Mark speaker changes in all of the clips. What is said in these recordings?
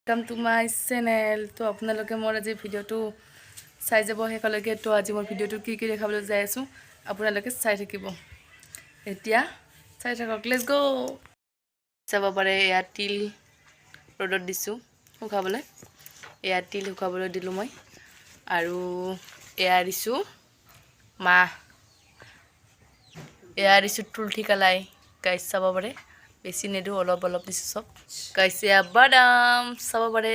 Speaker 1: Welcome to my channel. তো আপোনালোকে মোৰ আজি ভিডিঅ'টো চাই যাব শেষলৈকে। তো আজি মোৰ ভিডিঅ'টো কি কি দেখাবলৈ যাই আছোঁ, আপোনালোকে চাই থাকিব। এতিয়া চাই থাকক, let's গ'। চাব পাৰে, এয়া তিল ৰ'দত দিছোঁ শুকাবলৈ। এয়া তিল শুকাবলৈ দিলোঁ মই। আৰু এয়া দিছোঁ মাহ, এয়া দিছোঁ তুলসী কালাই। গাইছ, চাব পাৰে, বেছি নিদিওঁ, অলপ অলপ দিছোঁ চব। গাইছ, এয়া বাদাম চাব পাৰে,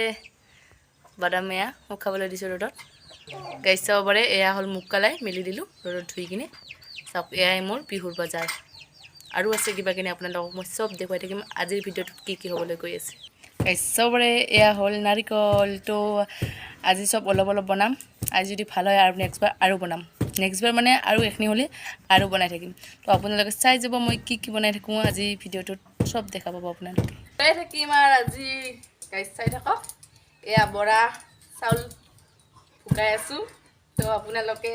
Speaker 1: বাদাম এয়া শুকাবলৈ দিছোঁ ৰ'দত। গাইছ, চাব পাৰে, এয়া হ'ল মুগ কালাই, মেলি দিলোঁ ৰ'দত ধুই কিনে। চাওক, এয়াই মোৰ বিহুৰ বজাৰ। আৰু আছে কিবা কিনি, আপোনালোকক মই চব দেখুৱাই থাকিম আজিৰ ভিডিঅ'টোত কি কি হ'বলৈ গৈ আছে। গাইছ, চাব পাৰে, এয়া হ'ল নাৰিকল। তো আজি চব অলপ অলপ বনাম। আজি যদি ভাল হয় আৰু নেক্সট বাৰ আৰু বনাম। নেক্সট বাৰ মানে আৰু এইখিনি হ'লে আৰু বনাই থাকিম। তো আপোনালোকে চাই যাব মই কি কি বনাই থাকোঁ আজি ভিডিঅ'টোত, চব দেখা পাব আপোনালোকে। চাই থাকিম আৰু আজি গাইছ, চাই থাকক। এয়া বৰা চাউল শুকাই আছোঁ। তো আপোনালোকে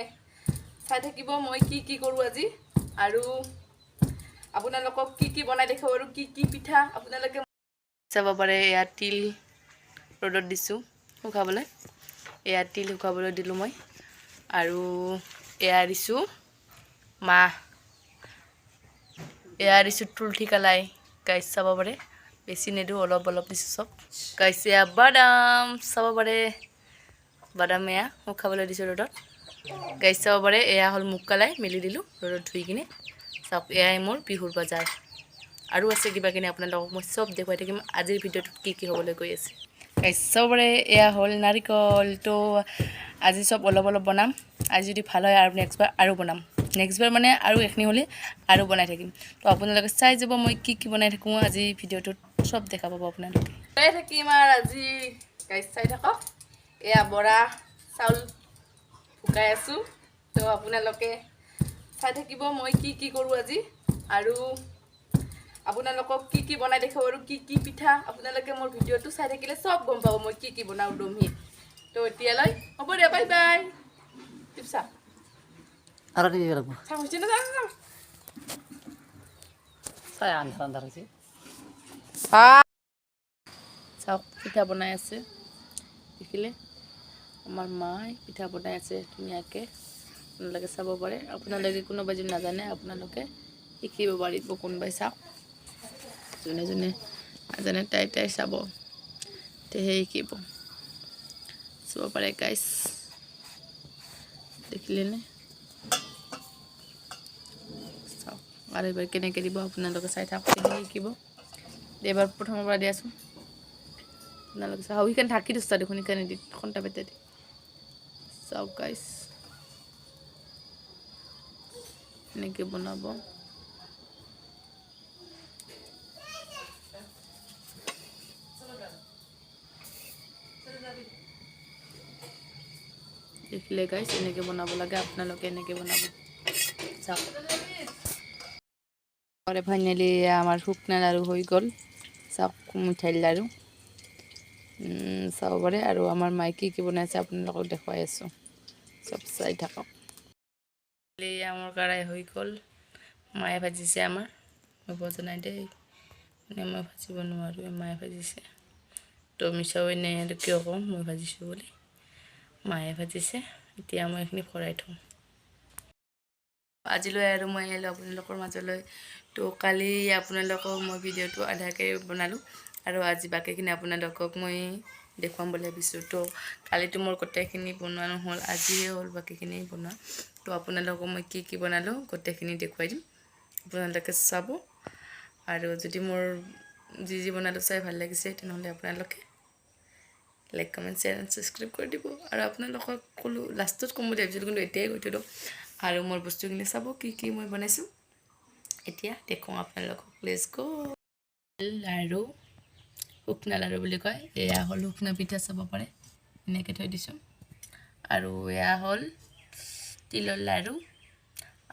Speaker 1: চাই থাকিব মই কি কি কৰোঁ আজি আৰু আপোনালোকক কি কি বনাই দেখাব আৰু কি কি পিঠা। আপোনালোকে চাব পাৰে, এয়া তিল ৰ'দত দিছোঁ শুকাবলৈ। এয়া তিল শুকাবলৈ দিলোঁ মই। আৰু এয়া দিছোঁ মাহ, এয়া দিছোঁ তুলসী কালাই। গাইছ, চাব পাৰে, বেছি নিদিওঁ, অলপ অলপ দিছোঁ চব। গাইছ, এয়া বাদাম চাব পাৰে, বাদাম এয়া শুকাবলৈ দিছোঁ ৰ'দত। গাইছ, চাব পাৰে, এয়া হ'ল মুগ কালাই, মেলি দিলোঁ ৰ'দত ধুই কিনে। চাওক, এয়াই মোৰ বিহুৰ বজাৰ। আৰু আছে কিবা কিনি, আপোনালোকক মই চব দেখুৱাই থাকিম আজিৰ ভিডিঅ'টোত কি কি হ'বলৈ গৈ আছে। গাইছ, চাব পাৰে, এয়া হ'ল নাৰিকল। তো আজি চব অলপ অলপ বনাম। আজি যদি ভাল হয় আৰু নেক্সট বাৰ আৰু বনাম। নেক্সট বাৰ মানে আৰু এইখিনি হ'লে আৰু বনাই থাকিম। তো আপোনালোকে চাই যাব মই কি কি বনাই থাকোঁ আজি ভিডিঅ'টোত, চব দেখা পাব আপোনালোকে। চাই থাকিম আৰু আজি গাইছ, চাই থাকক। এয়া বৰা চাউল শুকাই আছোঁ। তো আপোনালোকে চাই থাকিব মই কি কি কৰোঁ আজি আৰু আপোনালোকক কি কি বনাই দেখাব আৰু কি কি পিঠা। আপোনালোকে মোৰ ভিডিঅ'টো চাই থাকিলে চব গম পাব মই কি কি বনাওঁ দমহি। তো এতিয়ালৈ হ'ব দিয়া, বাই বাই। টিপছা।
Speaker 2: আৰু দিব লাগিব।
Speaker 1: চাহ হৈছে নে? চাহ চাহ।
Speaker 2: চাই, আন্ধাৰ আন্ধাৰ হৈছে।
Speaker 1: চাওক, পিঠা বনাই আছে। দেখিলে, আমাৰ মায়ে পিঠা বনাই আছে ধুনীয়াকৈ। আপোনালোকে চাব পাৰে। আপোনালোকে কোনোবাই যদি নাজানে, আপোনালোকে শিকিব পাৰিব। কোনোবাই চাওক, যোনে যোনে নাজানে তাই তাই চাব, তেহে শিকিব। চাব পাৰে গাইছ, দেখিলেনে? চাওক, আৰু এইবাৰ কেনেকৈ দিব আপোনালোকে চাই থাকক, তেহে শিকিব। এইবাৰ প্ৰথমৰ পৰা দিয়াচোন, আপোনালোকে চাওক। সেইকাৰণে ঢাকি দিছা দেখোন, সেইকাৰণে দি খন্তা পেটাই দি। চাওক গাইছ, এনেকৈ বনাব। দেখিলে গাইছ, এনেকৈ বনাব লাগে। আপোনালোকে এনেকৈ বনাব। চাওক, ফাইনেলি আমাৰ শুকনা লাড়ু হৈ গ'ল। চাওক, মিঠাইৰ লাড়ু চাব পাৰে। আৰু আমাৰ মায়ে কি কি বনাইছে আপোনালোকক দেখুৱাই আছোঁ, চব চাই থাকক। আমাৰ কৰাই হৈ গ'ল। মায়ে ভাজিছে আমাৰ, মই ভজা নাই দেই। মানে মই ভাজিব নোৱাৰোঁ, মায়ে ভাজিছে। তো মিছাও এনেই আৰু কিয় কওঁ মই ভাজিছোঁ বুলি? মায়ে ভাজিছে। এতিয়া মই এইখিনি ভৰাই থওঁ আজিলৈ। আৰু মই আহিলোঁ আপোনালোকৰ মাজলৈ। তো কালি আপোনালোকক মই ভিডিঅ'টো আধাকৈ বনালোঁ আৰু আজি বাকীখিনি আপোনালোকক মই দেখুৱাম বুলি ভাবিছোঁ। তো কালিতো মোৰ গোটেইখিনি বনোৱা নহ'ল, আজিহে হ'ল বাকীখিনি বনোৱা। তো আপোনালোকক মই কি কি বনালোঁ গোটেইখিনি দেখুৱাই দিম, আপোনালোকে চাব। আৰু যদি মোৰ যি যি বনালোঁ চাই ভাল লাগিছে, তেনেহ'লে আপোনালোকে like, comment, share and subscribe কৰি দিব। আৰু আপোনালোকক ক'লোঁ, লাষ্টত ক'ম বুলি ভাবিছিলোঁ, কিন্তু এতিয়াই কৈ থলোঁ। আৰু মোৰ বস্তুখিনি চাব, কি কি মই বনাইছোঁ। এতিয়া দেখোঁ আপোনালোকক, let's গ'। লাড়ু, শুকনা লাড়ু বুলি কয়। এয়া হ'ল শুকনা পিঠা, চাব পাৰে, এনেকৈ থৈ দিছোঁ। আৰু এয়া হ'ল তিলৰ লাড়ু।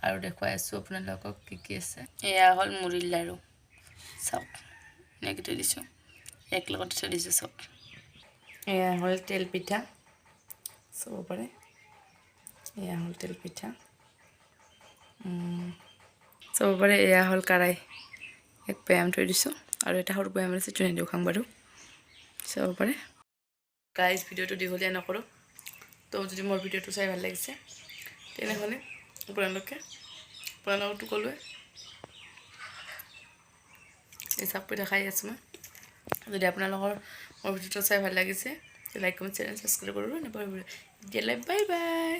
Speaker 1: আৰু দেখুৱাই আছোঁ আপোনালোকক কি কি আছে। এয়া হ'ল মুড়িৰ লাড়ু, চাওক, এনেকৈ থৈ দিছোঁ, এক লগতে থৈ দিছোঁ চব। এয়া হ'ল তেল পিঠা, চাব পাৰে, এয়া হ'ল তেল পিঠা। চাব পাৰে, এয়া হ'ল কৰাই, এক বৈয়াম থৈ দিছোঁ। আৰু এটা সৰু বৈয়াম আছে, যোনে দেখুৱাম বাৰু। চাব পাৰে। গাইজ, ভিডিঅ'টো দীঘলীয়া নকৰোঁ। তো যদি মোৰ ভিডিঅ'টো চাই ভাল লাগিছে, তেনেহ'লে আপোনালোকতো ক'লোৱে, এই চাপ পিঠা খাই আছোঁ মই। যদি আপোনালোকৰ মোৰ ভিডিঅ'টো চাই ভাল লাগিছে, লাইক, কমেণ্ট, চেনেল ছাবস্ক্ৰাইব কৰিব নাপাহৰিব। এতিয়ালৈ বাই বাই।